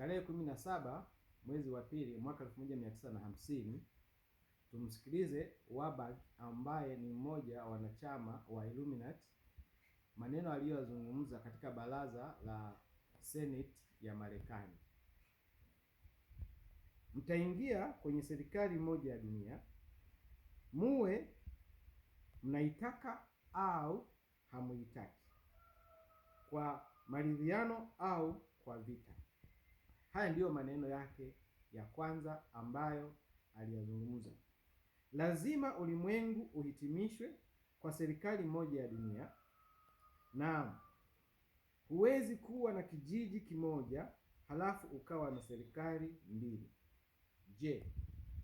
Tarehe 17 mwezi wa pili mwaka 1950. Tumsikilize Warburg ambaye ni mmoja wa wanachama wa Illuminati, maneno aliyozungumza katika baraza la Senate ya Marekani. Mtaingia kwenye serikali moja ya dunia, muwe mnaitaka au hamuitaki, kwa maridhiano au kwa vita. Haya ndiyo maneno yake ya kwanza ambayo aliyazungumza. Lazima ulimwengu uhitimishwe kwa serikali moja ya dunia. Naam, huwezi kuwa na kijiji kimoja halafu ukawa na serikali mbili. Je,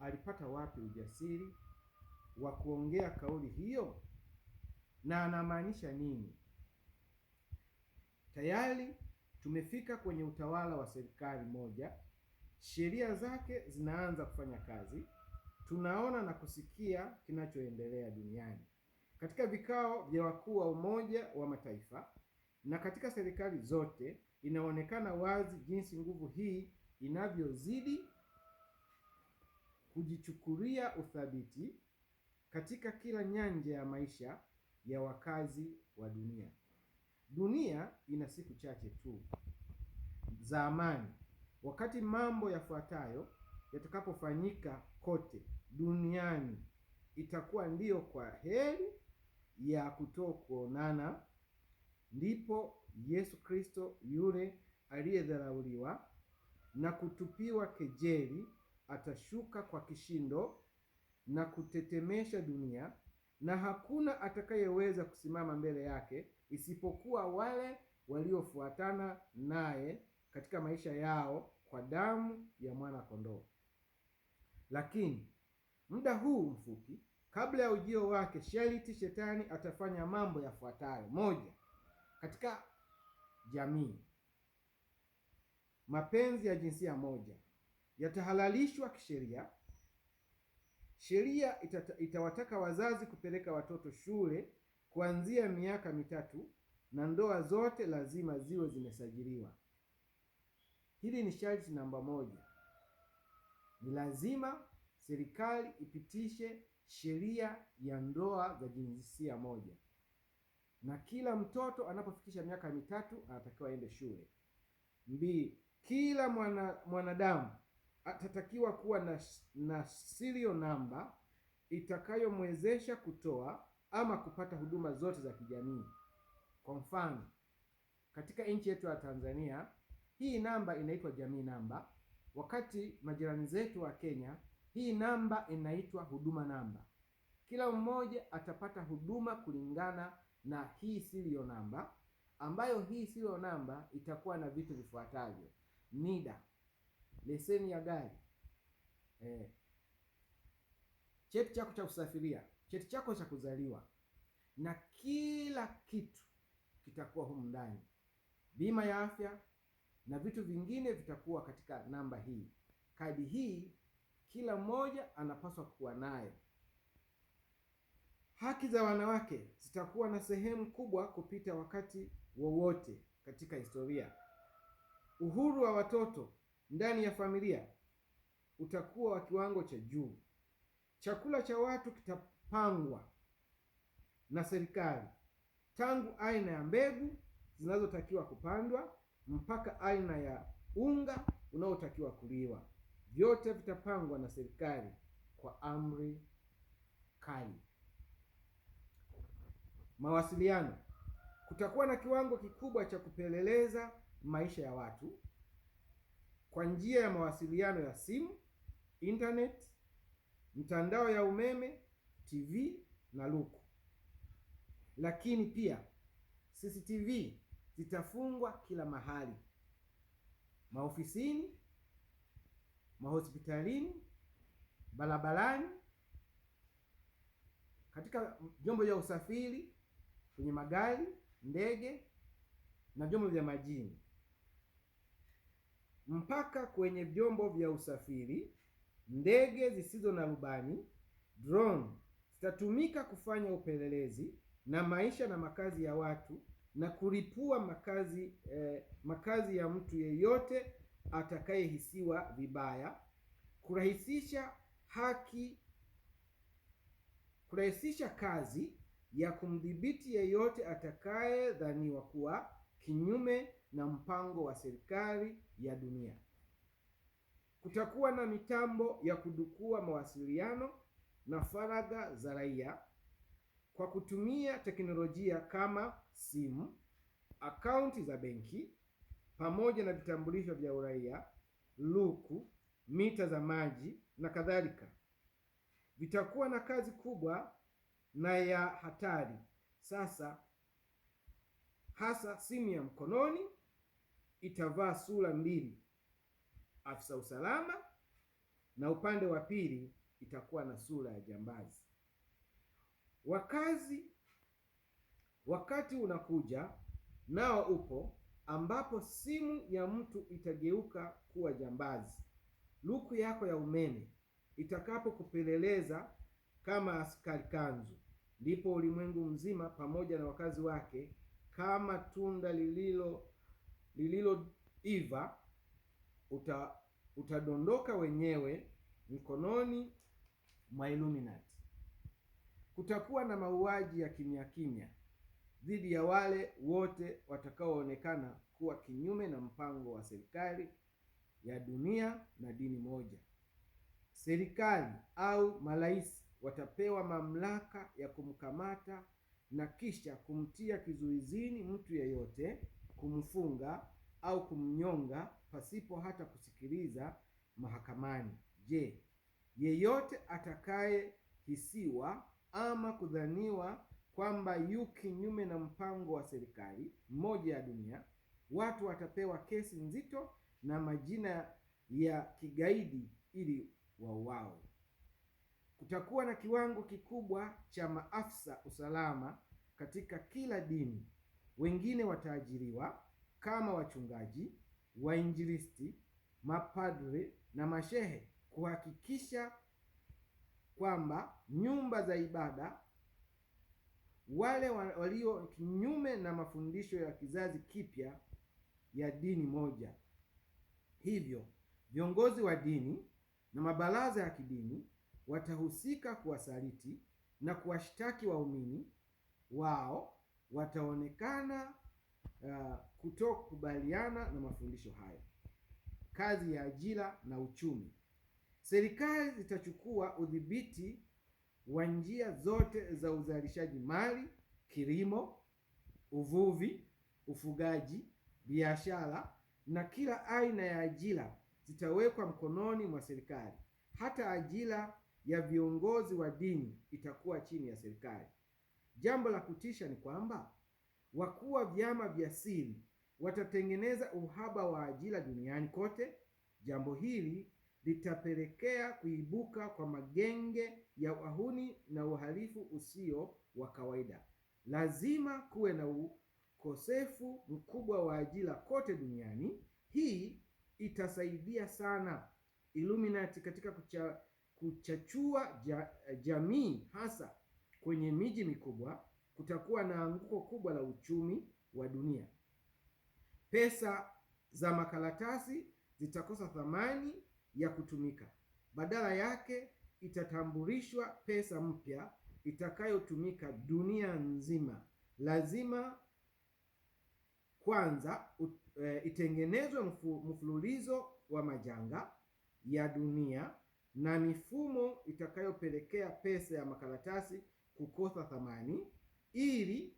alipata wapi ujasiri wa kuongea kauli hiyo na anamaanisha nini? Tayari tumefika kwenye utawala wa serikali moja, sheria zake zinaanza kufanya kazi. Tunaona na kusikia kinachoendelea duniani katika vikao vya wakuu wa Umoja wa Mataifa na katika serikali zote. Inaonekana wazi jinsi nguvu hii inavyozidi kujichukulia uthabiti katika kila nyanja ya maisha ya wakazi wa dunia. Dunia ina siku chache tu za amani, wakati mambo yafuatayo yatakapofanyika kote duniani itakuwa ndiyo kwa heri ya kutokuonana. Ndipo Yesu Kristo yule aliyedharauliwa na kutupiwa kejeli atashuka kwa kishindo na kutetemesha dunia, na hakuna atakayeweza kusimama mbele yake isipokuwa wale waliofuatana naye katika maisha yao kwa damu ya mwana kondoo. Lakini muda huu mfupi kabla ya ujio wake, sharti shetani atafanya mambo yafuatayo: moja, katika jamii mapenzi ya jinsia moja yatahalalishwa kisheria. Sheria itawataka wazazi kupeleka watoto shule kuanzia miaka 3 na ndoa zote lazima ziwe zimesajiliwa. Hili ni sharti namba moja. Ni lazima serikali ipitishe sheria ya ndoa za jinsia moja, na kila mtoto anapofikisha miaka 3 anatakiwa aende shule. 2, kila mwanadamu atatakiwa kuwa na serial number itakayomwezesha kutoa ama kupata huduma zote za kijamii. Kwa mfano, katika nchi yetu ya Tanzania hii namba inaitwa jamii namba, wakati majirani zetu wa Kenya hii namba inaitwa huduma namba. Kila mmoja atapata huduma kulingana na hii serial namba, ambayo hii serial namba itakuwa na vitu vifuatavyo: NIDA, leseni ya gari, cheti chako cha kusafiria, cheti chako cha kuzaliwa, na kila kitu kitakuwa humu ndani. Bima ya afya na vitu vingine vitakuwa katika namba hii. Kadi hii kila mmoja anapaswa kuwa nayo. Haki za wanawake zitakuwa na sehemu kubwa kupita wakati wowote katika historia. Uhuru wa watoto ndani ya familia utakuwa wa kiwango cha juu. Chakula cha watu kitapangwa na serikali, tangu aina ya mbegu zinazotakiwa kupandwa mpaka aina ya unga unaotakiwa kuliwa. Vyote vitapangwa na serikali kwa amri kali. Mawasiliano. Kutakuwa na kiwango kikubwa cha kupeleleza maisha ya watu kwa njia ya mawasiliano ya simu, internet, mtandao ya umeme, TV na luku. Lakini pia CCTV zitafungwa kila mahali, maofisini, mahospitalini, barabarani, katika vyombo vya usafiri, kwenye magari, ndege na vyombo vya majini, mpaka kwenye vyombo vya usafiri. Ndege zisizo na rubani, drone, zitatumika kufanya upelelezi na maisha na makazi ya watu na kulipua makazi ya mtu yeyote atakayehisiwa vibaya, kurahisisha haki, kurahisisha kazi ya kumdhibiti yeyote atakayedhaniwa kuwa kinyume na mpango wa serikali ya dunia. Kutakuwa na mitambo ya kudukua mawasiliano na faragha za raia kwa kutumia teknolojia kama simu, akaunti za benki, pamoja na vitambulisho vya uraia, luku, mita za maji na kadhalika. Vitakuwa na kazi kubwa na ya hatari sasa, hasa simu ya mkononi itavaa sura mbili, afisa usalama na upande wa pili itakuwa na sura ya jambazi. Wakati unakuja nao upo, ambapo simu ya mtu itageuka kuwa jambazi. Luku yako ya umeme itakapokupeleleza kama askari kanzu, ndipo ulimwengu mzima pamoja na wakazi wake kama tunda lililoiva utadondoka wenyewe mkononi mwa Illuminati. Kutakuwa na mauaji ya kimya kimya dhidi ya wale wote watakaoonekana kuwa kinyume na mpango wa serikali ya dunia na dini moja. Serikali au marais watapewa mamlaka ya kumkamata na kisha kumtia kizuizini mtu yeyote, kumfunga au kumnyonga pasipo hata kusikiliza mahakamani. Je, yeyote atakayehisiwa ama kudhaniwa kwamba yu kinyume na mpango wa serikali moja ya dunia, watu watapewa kesi nzito na majina ya kigaidi ili wauawe. Kutakuwa na kiwango kikubwa cha maafisa usalama katika kila dini. Wengine wataajiriwa kama wachungaji, wainjilisti, mapadre na mashehe kuhakikisha kwamba nyumba za ibada, wale walio kinyume na mafundisho ya kizazi kipya ya dini moja. Hivyo viongozi wa dini na mabaraza ya kidini watahusika kuwasaliti na kuwashtaki waumini wao wataonekana kutokubaliana na mafundisho hayo. Kazi ya ajira na uchumi. Serikali zitachukua udhibiti wa njia zote za uzalishaji mali, kilimo, uvuvi, ufugaji, biashara na kila aina ya ajira zitawekwa mkononi mwa serikali. Hata ajira ya viongozi wa dini itakuwa chini ya serikali. Jambo la kutisha ni kwamba wakuu wa vyama vya siri watatengeneza uhaba wa ajira duniani kote. Jambo hili litapelekea kuibuka kwa magenge ya wahuni na uhalifu usio wa kawaida. Lazima kuwe na ukosefu mkubwa wa ajira kote duniani. Hii itasaidia sana Illuminati katika kuchachua jamii, hasa kwenye miji mikubwa. Kutakuwa na anguko kubwa la uchumi wa dunia. Pesa za makaratasi zitakosa thamani ya kutumika. Badala yake itatambulishwa pesa mpya itakayotumika dunia nzima. Lazima kwanza itengenezwe mfululizo wa majanga ya dunia na mifumo itakayopelekea pesa ya makaratasi kukosa thamani ili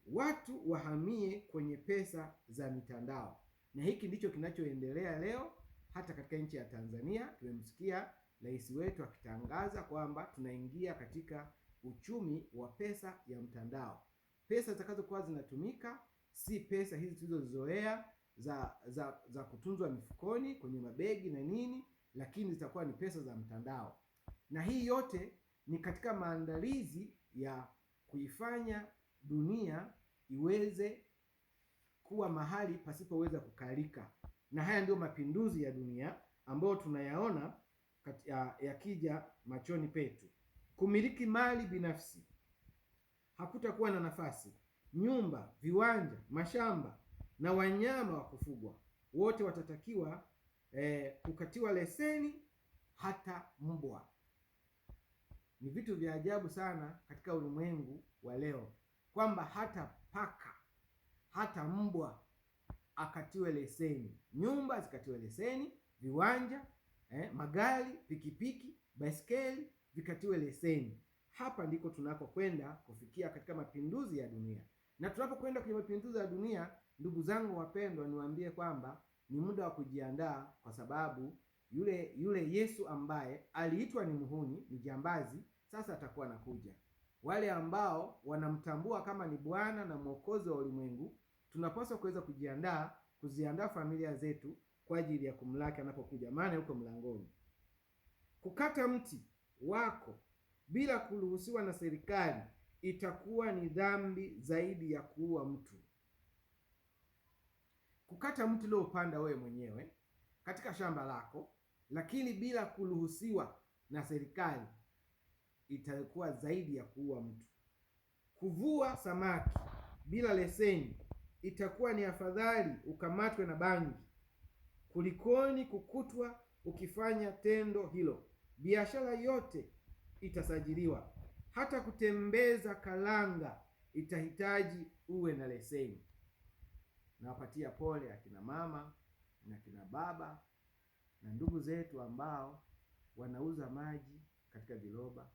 watu wahamie kwenye pesa za mitandao. Na hiki ndicho kinachoendelea leo hata katika nchi ya Tanzania. Tumemsikia rais wetu akitangaza kwamba tunaingia katika uchumi wa pesa ya mtandao. Pesa zitakazokuwa zinatumika si pesa hizi tulizozoea za kutunzwa mifukoni kwenye mabegi na nini, lakini zitakuwa ni pesa za mtandao. Na hii yote ni katika maandalizi ya kuifanya dunia iweze kuwa mahali pasipoweza kukalika. Na haya ndio mapinduzi ya dunia ambayo tunayaona yakija machoni petu. Kumiliki mali binafsi, hakutakuwa na nafasi. Nyumba, viwanja, mashamba na wanyama wa kufugwa wote watatakiwa kukatiwa leseni hata mbwa. Ni vitu vya ajabu sana katika ulimwengu wa leo kwamba hata paka, hata mbwa akatiwe leseni, nyumba zikatiwe leseni, viwanja, magari, pikipiki, baiskeli vikatiwe leseni. Hapa ndiko tunakokwenda kufikia katika mapinduzi ya dunia. Na tunapokwenda kwenye mapinduzi ya dunia, ndugu zangu wapendwa, niwaambie kwamba ni muda wa kujiandaa, kwa sababu yule Yesu ambaye aliitwa ni muhuni, ni jambazi, sasa atakuwa anakuja. Wale ambao wanamtambua kama ni Bwana na Mwokozi wa ulimwengu, tunapaswa kuweza kujiandaa, kuziandaa familia zetu kwa ajili ya kumlaki anapokuja, maana yuko mlangoni. Kukata mti wako bila kuruhusiwa na serikali itakuwa ni dhambi zaidi ya kuua mtu. Kukata mti uliopanda wewe mwenyewe katika shamba lako, lakini bila kuruhusiwa na serikali, itakuwa zaidi ya kuua mtu. Kuvua samaki bila leseni itakuwa ni afadhali ukamatwe na bangi kulikoni kukutwa ukifanya tendo hilo. Biashara yote itasajiliwa. Hata kutembeza karanga itahitaji uwe na leseni. Nawapatia pole akina mama na akina baba na ndugu zetu ambao wanauza maji katika viroba,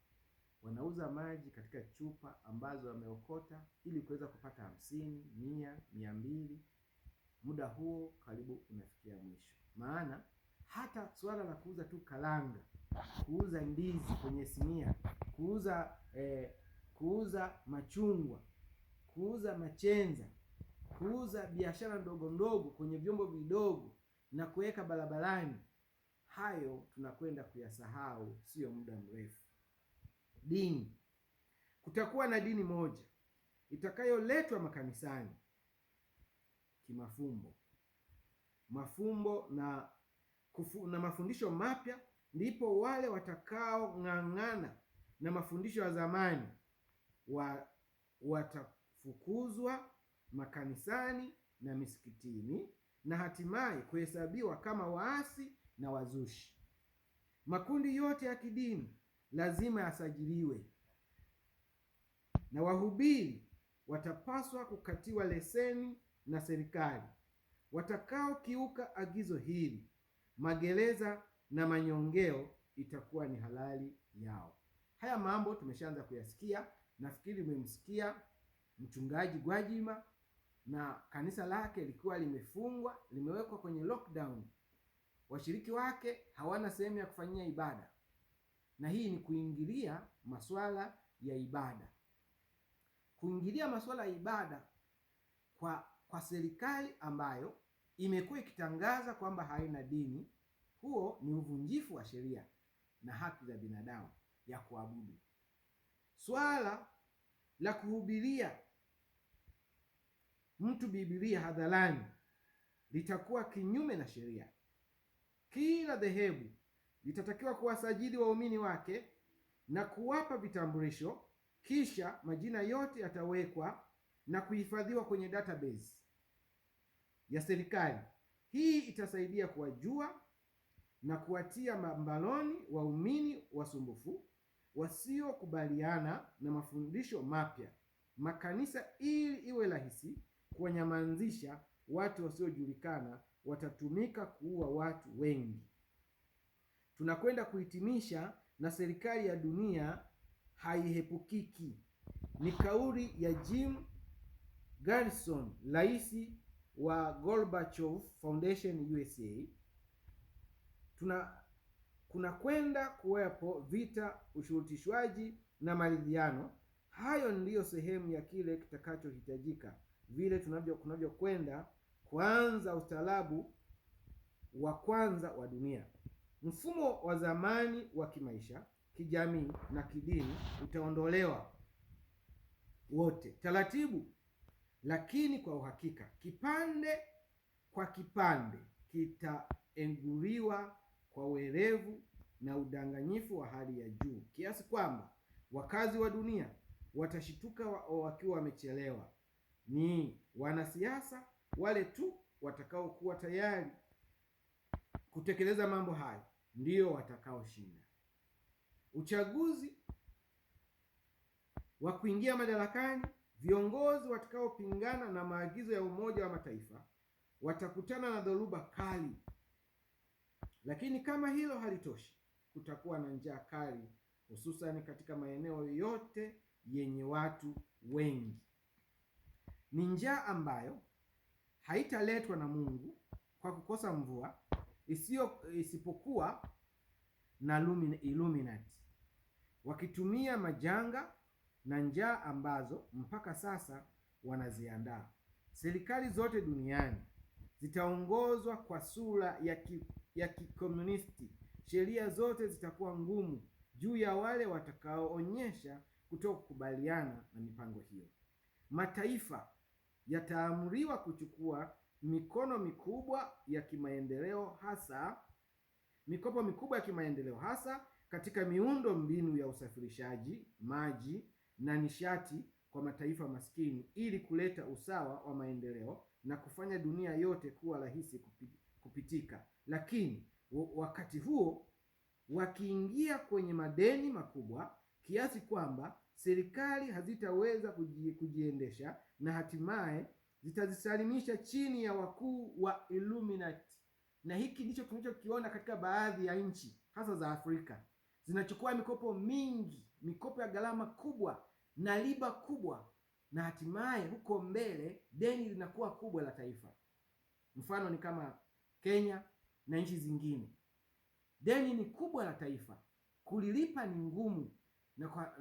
wanauza maji katika chupa ambazo wameokota ili kuweza kupata 50, 100, 200. Muda huo karibu unafikia mwisho. Maana hata suala la kuuza tu karanga, kuuza ndizi kwenye sinia, kuuza machungwa, kuuza machenza, kuuza biashara ndogo ndogo kwenye vyombo vidogo na kuweka barabarani, hayo tunakwenda kuyasahau sio muda mrefu. Dini. Kutakuwa na dini moja itakayoletwa makanisani kimafumbo, mafumbo na mafundisho mapya. Ndipo wale watakaong'ang'ana na mafundisho ya zamani watafukuzwa makanisani na misikitini na hatimaye kuhesabiwa kama waasi na wazushi. Makundi yote ya kidini lazima yasajiliwe na wahubiri watapaswa kukatiwa leseni na serikali. Watakaokiuka agizo hili, magereza na manyongeo itakuwa ni halali yao. Haya mambo tumeshaanza kuyasikia. Nafikiri umemsikia Mchungaji Gwajima na kanisa lake likiwa limefungwa, limewekwa kwenye lockdown. Washiriki wake hawana sehemu ya kufanyia ibada. Na hii ni kuingilia masuala ya ibada. Kuingilia masuala ya ibada kwa serikali ambayo imekuwa ikitangaza kwamba haina dini, huo ni uvunjifu wa sheria na haki za binadamu ya kuabudu. Swala la kuhubiria mtu Biblia hadharani litakuwa kinyume na sheria. Kila dhehebu litatakiwa kuwasajili waumini wake na kuwapa vitambulisho, kisha majina yote yatawekwa na kuhifadhiwa kwenye database ya serikali. Hii itasaidia kuwajua na kuwatia mbaloni waumini wasumbufu wasiokubaliana na mafundisho mapya makanisa, ili iwe rahisi kuwanyamazisha watu wasiojulikana watatumika kuua watu wengi. Tunakwenda kuhitimisha na serikali ya dunia haihepukiki. Ni kauli ya Jim Garrison, rais wa Gorbachev Foundation USA. Kuna kwenda kuwepo vita, ushurutishwaji na maridhiano. Hayo ndiyo sehemu ya kile kitakachohitajika vile tunavyokwenda kuanza ustaarabu wa kwanza wa dunia. Mfumo wa zamani wa kimaisha, kijamii na kidini utaondolewa wote taratibu, lakini kwa uhakika, kipande kwa kipande kitaenguliwa kwa werevu na udanganyifu wa hali ya juu, kiasi kwamba wakazi wa dunia watashituka wakiwa wamechelewa. Ni wanasiasa wale tu watakaokuwa tayari kutekeleza mambo hayo ndio watakaoshinda. Uchaguzi wa kuingia madarakani, viongozi watakaopingana na maagizo ya Umoja wa Mataifa watakutana na dhoruba kali. Lakini kama hilo halitoshi, kutakuwa na njaa kali, hususan katika maeneo yote yenye watu wengi. Ni njaa ambayo haitaletwa na Mungu kwa kukosa mvua isipokuwa na Illuminati wakitumia majanga na njaa ambazo mpaka sasa wanaziandaa. Serikali zote duniani zitaongozwa kwa sura ya kikomunisti. Sheria zote zitakuwa ngumu juu ya wale watakaoonyesha kutokukubaliana na mipango hiyo. Mataifa yataamriwa kuchukua mikono mikubwa ya kimaendeleo hasa mikopo mikubwa ya kimaendeleo hasa katika miundo mbinu ya usafirishaji, maji na nishati kwa mataifa maskini ili kuleta usawa wa maendeleo na kufanya dunia yote kuwa rahisi kupitika. Lakini wakati huo wakiingia kwenye madeni makubwa kiasi kwamba serikali hazitaweza kujiendesha na hatimaye zitazisalimisha chini ya wakuu wa Illuminati. Na hiki ndicho tunachokiona katika baadhi ya nchi hasa za Afrika. Zinachukua mikopo mingi, mikopo ya gharama kubwa na riba kubwa, na hatimaye huko mbele deni linakuwa kubwa la taifa. Mfano ni kama Kenya na nchi zingine. Deni ni kubwa la taifa, kulilipa ni ngumu,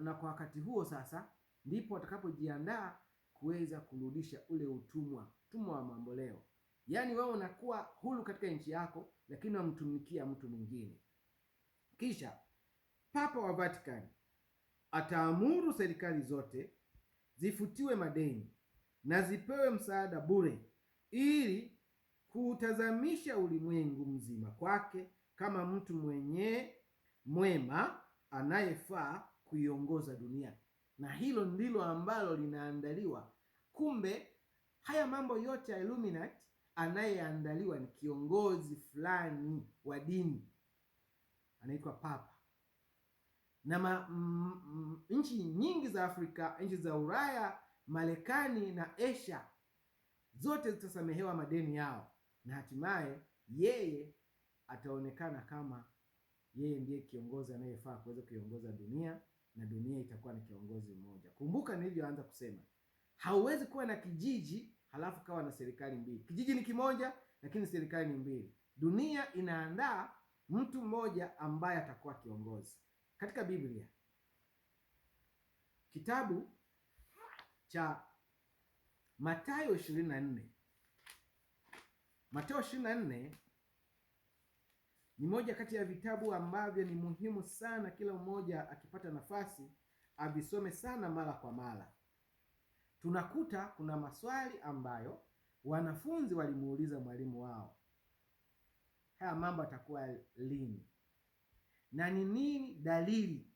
na kwa wakati huo sasa ndipo watakapojiandaa kuweza kurudisha ule utumwa wa mamboleo. Yaani wewe unakuwa huru katika nchi yako, lakini unamtumikia mtu mwingine. Kisha Papa wa Vatican ataamuru serikali zote zifutiwe madeni na zipewe msaada bure ili kuutazamisha ulimwengu mzima kwake kama mtu mwenye mwema anayefaa kuiongoza dunia. Na hilo ndilo ambalo linaandaliwa. Kumbe haya mambo yote ya Illuminati, anayeandaliwa ni kiongozi fulani wa dini anaitwa Papa. Na nchi nyingi za Afrika, nchi za Ulaya, Marekani na Asia zote zitasamehewa madeni yao, na hatimaye yeye ataonekana kama yeye ndiye kiongozi anayefaa kuweza kuiongoza dunia, na dunia itakuwa na kiongozi mmoja. Kumbuka nilivyoanza kusema, hauwezi kuwa na kijiji halafu kawa na serikali mbili. Kijiji ni kimoja, lakini serikali ni mbili. Dunia inaandaa mtu mmoja ambaye atakuwa kiongozi. Katika Biblia, kitabu cha Mathayo 24. Mathayo 24 ni moja kati ya vitabu ambavyo ni muhimu sana kila mmoja akipata nafasi avisome sana mara kwa mara. Tunakuta kuna maswali ambayo wanafunzi walimuuliza mwalimu wao. Haya mambo yatakuwa lini? Na ni nini dalili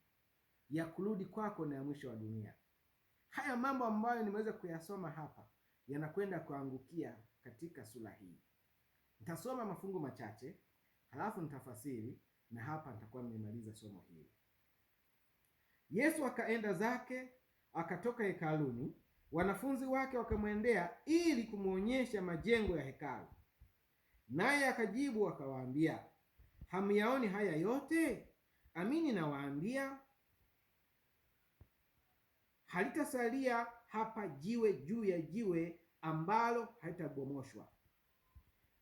ya kurudi kwako na ya mwisho wa dunia? Haya mambo ambayo nimeweza kuyasoma hapa yanakwenda kuangukia katika sura hii. Nitasoma mafungu machache, halafu nitafasiri, na hapa nitakuwa nimemaliza somo hili. Yesu akaenda zake, akatoka hekaluni, wanafunzi wake wakamwendea ili kumuonyesha majengo ya hekalu. Naye akajibu akawaambia, hamyaoni haya yote? Amini nawaambia, halitasalia hapa jiwe juu ya jiwe ambalo halitabomoshwa.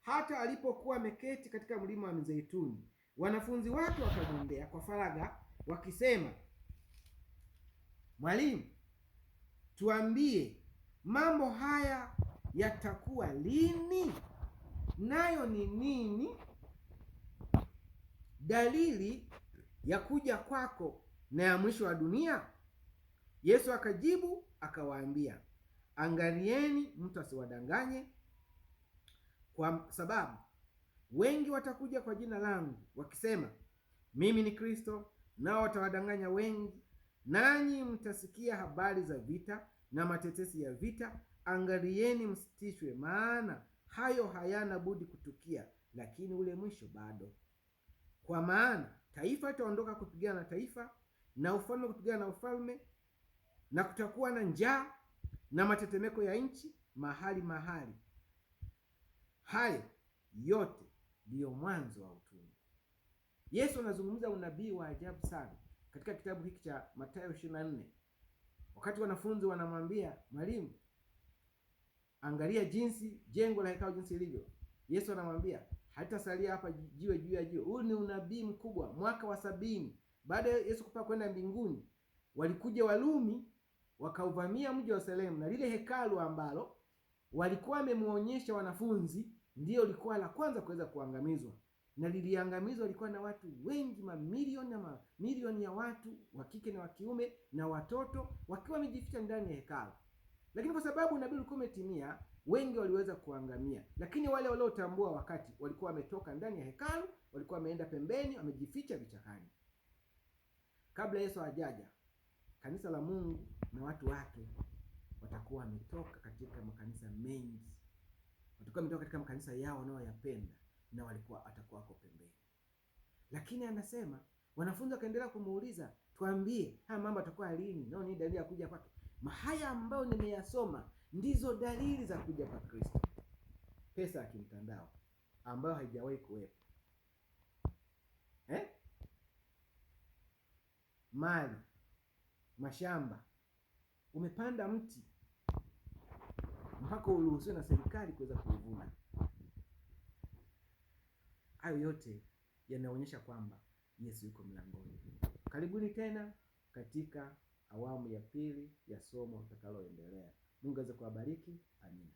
Hata alipokuwa ameketi katika mlima wa Mizeituni, wanafunzi wake wakamwendea kwa faragha wakisema, Mwalimu, tuambie mambo haya yatakuwa lini? Nayo ni nini dalili ya kuja kwako na ya mwisho wa dunia? Yesu akajibu akawaambia, angalieni mtu asiwadanganye, kwa sababu wengi watakuja kwa jina langu wakisema, mimi ni Kristo, nao watawadanganya wengi. Nanyi mtasikia habari za vita na matetesi ya vita. Angalieni msitishwe, maana hayo hayana budi kutukia, Lakini ule mwisho bado. Kwa maana taifa litaondoka kupigana na taifa, na ufalme kupigana na ufalme, na kutakuwa na njaa na matetemeko ya nchi mahali mahali. Hayo yote ndiyo mwanzo wa utungu. Yesu anazungumza unabii wa ajabu sana katika kitabu hiki cha Mathayo 24. Wakati wanafunzi wanamwambia, Mwalimu, angalia jinsi jengo la hekalu jinsi lilivyo. Yesu anamwambia, halitasalia hapa jiwe juu ya jiwe. Huu ni unabii mkubwa. Mwaka wa 70 baada ya Yesu kupaa kwenda mbinguni, walikuja Warumi wakauvamia mji wa Yerusalemu, na lile hekalu ambalo walikuwa wamemuonyesha wanafunzi ndio lilikuwa la kwanza kuweza kuangamizwa, na liliangamizwa lilikuwa na watu wengi, mamilioni na mamilioni ya watu wa kike na wa kiume na watoto wakiwa wamejificha ndani ya hekalu. Lakini kwa sababu nabii ulikuwa umetimia, wengi waliweza kuangamia. Lakini wale waliotambua wakati walikuwa wametoka ndani ya hekalu, walikuwa wameenda pembeni, wamejificha vichakani. Kabla Yesu hajaja, kanisa la Mungu na watu wake watakuwa wametoka katika makanisa mengi, watakuwa wametoka katika makanisa yao wanayoyapenda, na walikuwa watakuwa wako pembeni. Lakini anasema wanafunzi wakaendelea kumuuliza, tuambie haya mambo yatakuwa lini? Nao ni dalili ya kuja kwake. Haya ambayo nimeyasoma ndizo dalili za kuja kwa Kristo. Pesa ya kimtandao ambayo haijawahi kuwepo, Mali, mashamba, umepanda mti mpaka uruhusiwe na serikali kuweza kuuvuna. Hayo yote yanaonyesha kwamba Yesu yuko mlangoni. Karibuni tena katika awamu ya pili ya somo litakaloendelea. Mungu aweze kuwabariki. Amina.